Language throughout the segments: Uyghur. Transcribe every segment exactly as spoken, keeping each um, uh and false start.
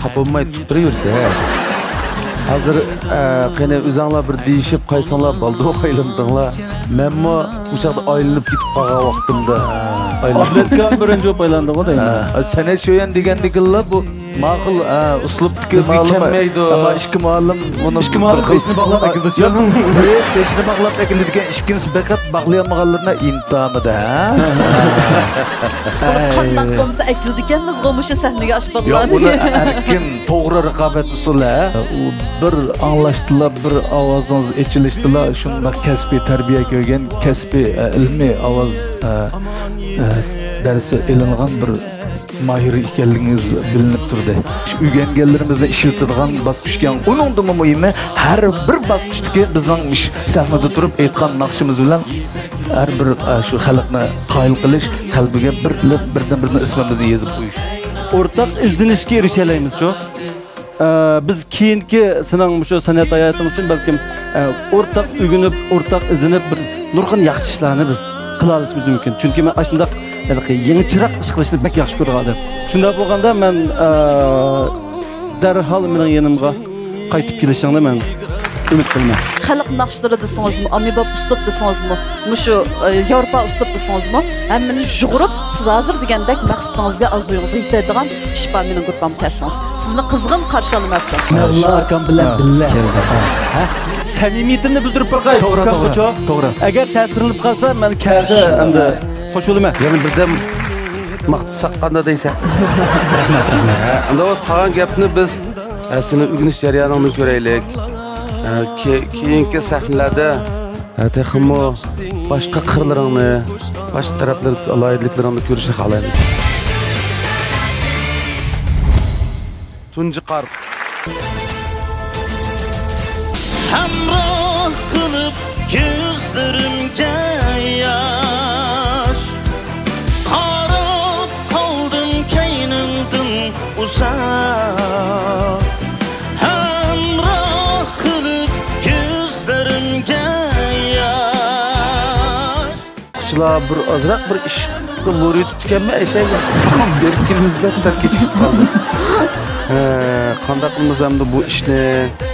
خاپا بولماي تۇتتۇرۇۋېرىسە. ھازىر، ئە، قېنى ئۆزۈڭلار بىر دېيىشىپ قايسىڭلار بالدۇر ئايلاندىڭلار. مەنمۇ ئۇ چاغدا ئايلىنىپ كېتىپ قالغان ۋاقتىمدا ئايلاندىم. ئابلەتكان بىرىنچى بولۇپ ئايلاندىغۇ دەيمەن. ھە. سەنئەت شۇيەن دېگەندىكىنلا بۇ ماقۇل، ھە، ئۇسلۇبتىكى بىزگە مالۇم. كەلمەيدۇ. ئەمما ئىككى مۇئەللىم ئۇنى ئىككى مۇئەللىم بىر خىل بېشىنى باغلاپ ئەكىلىدۇچۇ. ياق، بىرى بېشىنى باغلاپ ئەكېلىدىكەن، ئىككىنچىسى بېقىپ باغلىيالمىغانلىرىنى ئىنتامىدە، ھە؟ ئىشقىلىپ، قانداق بولمىسا ئەكېلىدىكەنمىزغۇ مۇشۇ سەھنىگە ئاش ياق، بالىلارنى. ئۇنى ئەركىن، توغرا رىقابەت ئۇسۇلى، ھە؟ ئۇ بىر ئاڭلاشتىلا، بىر ئاۋازىڭىز ئېچىلىشتىلا شۇنداق كەسپىي تەربىيە كۆرگەن، كەسپىي، ئە، ئىلمىي ئاۋاز، ئە، ئە، دەرسى ئېلىنغان بىر ماھىر ئىكەنلىكىڭىز بىلىنىپ تۇردى. شۇ ئۆگەنگەنلىرىمىزنى ئىشلىتىدىغان باسقۇچكەن، ئۇنىڭدىنمۇ مۇھىمى، ھەر بىر باسقۇچتىكى بىزنىڭ مۇشۇ سەھنىدە تۇرۇپ ئېيتقان ناخشىمىز بىلەن ھەر بىر، ئە، شۇ خەلقنى قايىل قىلىش، قەلبىگە بىر، بىردىن-بىرىنىڭ ئىسمىمىزنى يېزىپ قويۇش. ئورتاق ئىزدىنىشكە ئېرىشەلەيمىزچۇ؟ ئە، بىز كېيىنكى سېنىڭ مۇشۇ سەنئەت ھاياتىڭ ئۈچۈن بەلكىم، ئە، ئورتاق ئۆگىنىپ، ئورتاق ئىزدىنىپ، بىر نۇرغۇن ياخشى ئىشلارنى بىز قىلالىشىمىز مۇمكىن. چۈنكى مەن ئاشۇنداق ھېلىقى يېڭى چىراغ ئىش قىلىشنى بەك ياخشى كۆرىدىغان ئادەم. شۇنداق بولغاندا مەن، ئە، دەرھال مېنىڭ يېنىمغا قايتىپ كېلىشىڭنى مەن ئۈمىد قىلىمەن. خەلق ناخشىلىرى دېسىڭىزمۇ، ئاممىباب ئۇسلۇب دېسىڭىزمۇ، مۇشۇ، ئە، ياۋروپا ئۇسلۇب دېسىڭىزمۇ، ھەممىنى يۇغۇرۇپ، سىز ھازىر دېگەندەك مەقسىتىڭىزگە، ئارزۇيىڭىزغا يېتىدىغان ئىش بار مېنىڭ گۇرۇپپامغا كەلسىڭىز. سىزنى قىزغىن قارشى ئالىمەن. مەۋلا ئاكام بىلەن بىللە. ھە؟ سەمىمىيىتىمنى بىلدۈرۈپ بېرىپ قوي، توغرا، ئۇكام توغرا، قوچۇ. توغرا. ئەگەر تەسىرلىنىپ قالسا، مەن كەلسە ئەمدى قوشۇلىمەن. يەنە بىردەم ماقتا ساققاندا دەيسەن. رەھمەت، رەھمەت. ئەمدى بولسا قالغان گەپنى بىز، ئە، سېنىڭ ئۆگىنىش جەريانىڭدىن كۆرەيلىك. ئە، كې-، كېيىنكى سەھنىلەردە، ئە، تېخىمۇ باشقا قىرلىرىڭنى، باشقا تەرەپلىرى، ئالاھىدىلىكلىرىڭنى كۆرۈشنى خالايمىز. تۇنجى قار. ھەمراھ قىلىپ كۆزلىرىمگە ياش، قاراپ قالدىم كەينىڭدىن ئۇزاق. ھەمراھ قىلىپ كۆزلىرىمگە ياش. ئۇچىلار بىر ئازراق بىر ئىشقا بۇيرۇتۇپتىكەنمەن ئەشەگە. بېرىپ كېلىمىز دەپ سەل كېچىكىپ قالدىم. ھە، قانداق قىلىمىز ئەمدى بۇ ئىشنى؟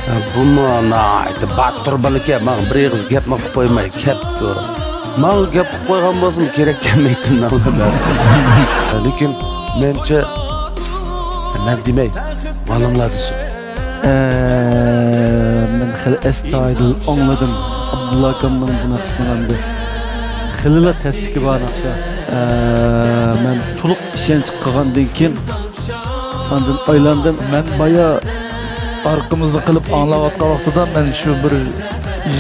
ھە، بۇمۇ ناھايىتى باتۇر بالىكەن، ماڭا بىر ئېغىز گەپمۇ قىلىپ قويماي كەپتۇ. ماڭا گەپ قىلىپ قويغان بولسىمۇ كېرەك كەلمەيتتىم، ناۋادا. لېكىن مەنچە، مەن دېمەي، مۇئەللىملار دېسۇن. ئە، مەن خېلى ئەستايىدىل ئاڭلىدىم ئابدۇللا ئاكامنىڭ بۇ ناخشىسىنى ئەمدى. خېلىلا تەستىكى بار ناخشا. ئە، مەن تولۇق ئىشەنچ قىلغاندىن كېيىن ئاندىن ئايلاندىم. مەن بايا ئارقىمىزنى قىلىپ ئاڭلاۋاتقان ۋاقتىدا مەن شۇ بىر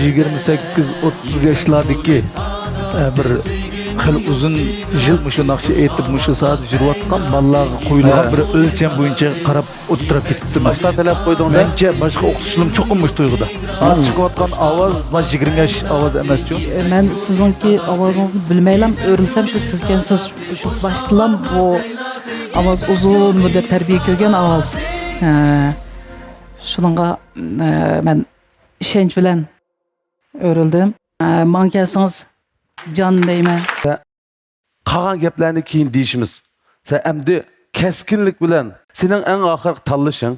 يىگىرمە سەككىز، ئوتتۇز ياشلاردىكى، ئە، بىر خېلى ئۇزۇن يىل مۇشۇ ناخشا ئېيتىپ، مۇشۇ ساھەدە يۈرۈۋاتقان بالىلارغا قويۇلغان ھە. بىر ئۆلچەم بويىچە قاراپ ئولتۇرۇپ كېتىپتىمىز. ئاستا تەلەپ قويدۇڭ دە. مەنچە باشقا ئوقۇتقۇچىلىرىم چوقۇم مۇشۇ تۇيغۇدا. ھازىر چىقىۋاتقان ئاۋاز مانا يىگىرمە ياش ئاۋاز ئەمەسچۇ. مەن سىزنىڭكى ئاۋازىڭىزنى بىلمەيلام ئۆرۈلسەم شۇ سىزكەنسىز. شۇ باشتىلام بۇ ئاۋاز ئۇزۇن مۇددەت تەربىيە كۆرگەن ئاۋاز. ھە. شۇنىڭغا، ھە، مەن ئىشەنچ بىلەن ئۆرۈلدۈم. ھە، ماڭا كەلسىڭىز جان دەيمەن. قالغان گەپلەرنى كېيىن دېيىشىمىز. سەن ئەمدى كەسكىنلىك بىلەن سېنىڭ ئەڭ ئاخىرقى تاللىشىڭ.